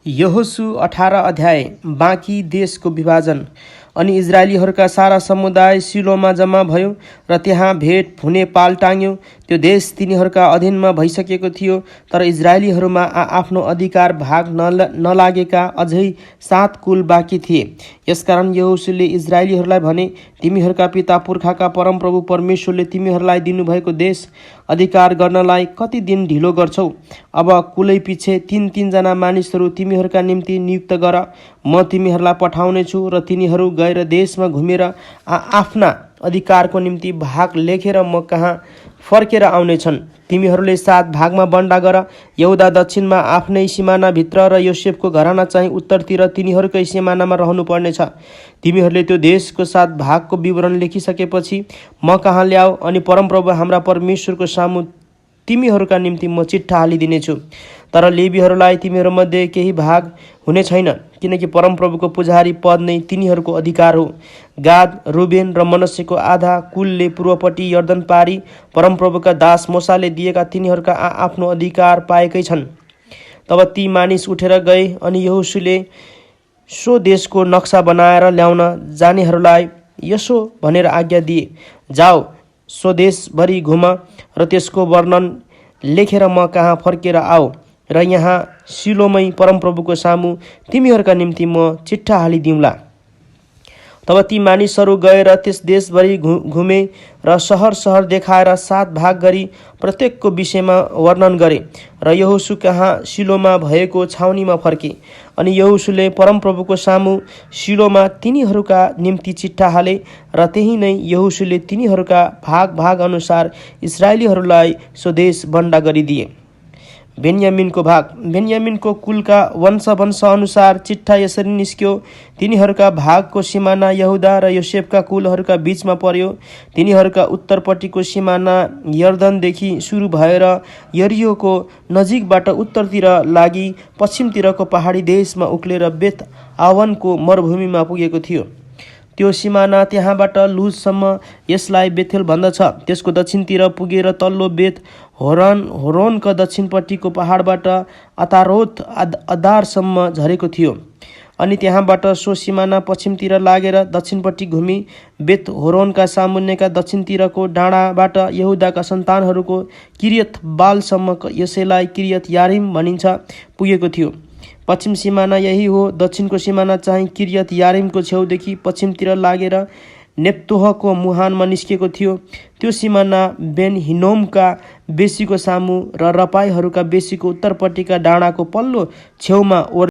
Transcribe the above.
यहोशू 18 अध्याय। बाँकी देशको विभाजन। अनि इजरायलीहरूका सारा समुदाय सिलोमा जम्मा भयो र त्यहाँ भेट हुने पाल टाङ्यो। त्यो देश तिनीहरूका अधीनमा भइसकेको थियो, तर इजरायलीहरूमा आफ्नो अधिकार भाग नलागेका अझै 7 कुल बाँकी थिए। यसकारण यहोशूले इजरायलीहरूलाई भने, तिमीहरूका पिता पुर्खाका परमप्रभु परमेश्वरले तिमीहरूलाई दिनुभएको देश अधिकार गर्नलाई कति दिन ढिलो गर्छौ? अब कुलै पछि 3 जना मानिसहरू तिमीहरूका निम्ति नियुक्त गर। म तिमीहरूलाई पठाउने छु र तिनीहरू गएर देशमा घुमेर आफ्ना अधिकारको निम्ति भाग लेखेर म कहाँ फर्केर आउनेछन्। तिमीहरूले 7 भागमा बन्डा गर। यहुदा दक्षिणमा आफ्नै सिमानाभित्र र योसेफको घराना चाहिँ उत्तरतिर तिनीहरूकै सिमानामा रहनु पर्नेछ। तिमीहरूले त्यो देशको 7 भागको विवरण लेखिसकेपछि म कहाँ ल्याऊ, अनि परमप्रभु हाम्रा परमेश्वरको सामु तिमीहरूका निम्ति म चिट्ठा हालिदिनेछु। तर लेवीहरूलाई तिमीहरूमध्ये केही भाग हुने छैन, किनकि परमप्रभुको पुजारी पद नै तिनीहरूको अधिकार हो। गाद, रुबेन र मनस्सेको आधा कुलले पूर्वपट्टि यर्दन पारी परमप्रभुका दास मोसाले दिएका तिनीहरूका आफ्नो अधिकार पाएकै छन्। तब ती मानिस उठेर गए, अनि यहोशूले सो देशको नक्सा बनाएर ल्याउन जानेहरूलाई यसो भनेर आज्ञा दिए, जाऊ, सो देशभरि घुम र त्यसको वर्णन लेखेर म कहाँ फर्केर आऊ, र यहाँ सिलोमै परमप्रभुको सामु तिमीहरूका निम्ति म चिट्ठा हालिदिउँला। तब ती मानिसहरू गएर त्यस देशभरि घुमे र सहर देखाएर 7 भाग गरी प्रत्येकको विषयमा वर्णन गरे, र यहोशू कहाँ सिलोमा भएको छाउनीमा फर्के। अनि यहोशूले परमप्रभुको सामु सिलोमा तिनीहरूका निम्ति चिट्ठा हाले, र त्यही नै यहोशूले तिनीहरूका भाग अनुसार इजरायलीहरूलाई स्वदेश बन्डा गरिदिए। बेन्यामिनको भाग। बेन्यामिनको कुलका वंश अनुसार चिट्ठा यसरी निस्क्यो। तिनीहरूका भागको सिमाना यहुदा र योसेफका कुलहरूका बीचमा पर्यो। तिनीहरूका उत्तरपट्टिको सिमाना यर्दनदेखि सुरु भएर यरियोको नजिकबाट उत्तरतिर लागि पश्चिमतिरको पहाडी देशमा उक्लेर बेत आवनको मरुभूमिमा पुगेको थियो। त्यो सिमाना त्यहाँबाट लुजसम्म यसलाई बेथेल भन्दछ। त्यसको दक्षिणतिर पुगेर तल्लो बेत होरोनका दक्षिणपट्टिको पहाडबाट अतारोत अदारसम्म झरेको थियो। अनि त्यहाँबाट सो सिमाना पश्चिमतिर लागेर दक्षिणपट्टि घुमी बेत होरोनका सामुन्नेका दक्षिणतिरको डाँडाबाट यहुदाका सन्तानहरूको किरियत बालसम्म, यसैलाई किरियत यारिम भनिन्छ, पुगेको थियो। पश्चिम सिमाना यही हो। दक्षिणको सिमाना चाहिँ किरियत यारिमको छेउदेखि पश्चिमतिर लागेर नेप्तोहको मुहानमा निस्केको थियो। त्यो सिमाना बेन हिनोमका बेसीको सामु र रपाईहरूका बेसीको उत्तरपट्टिका डाँडाको पल्लो छेउमा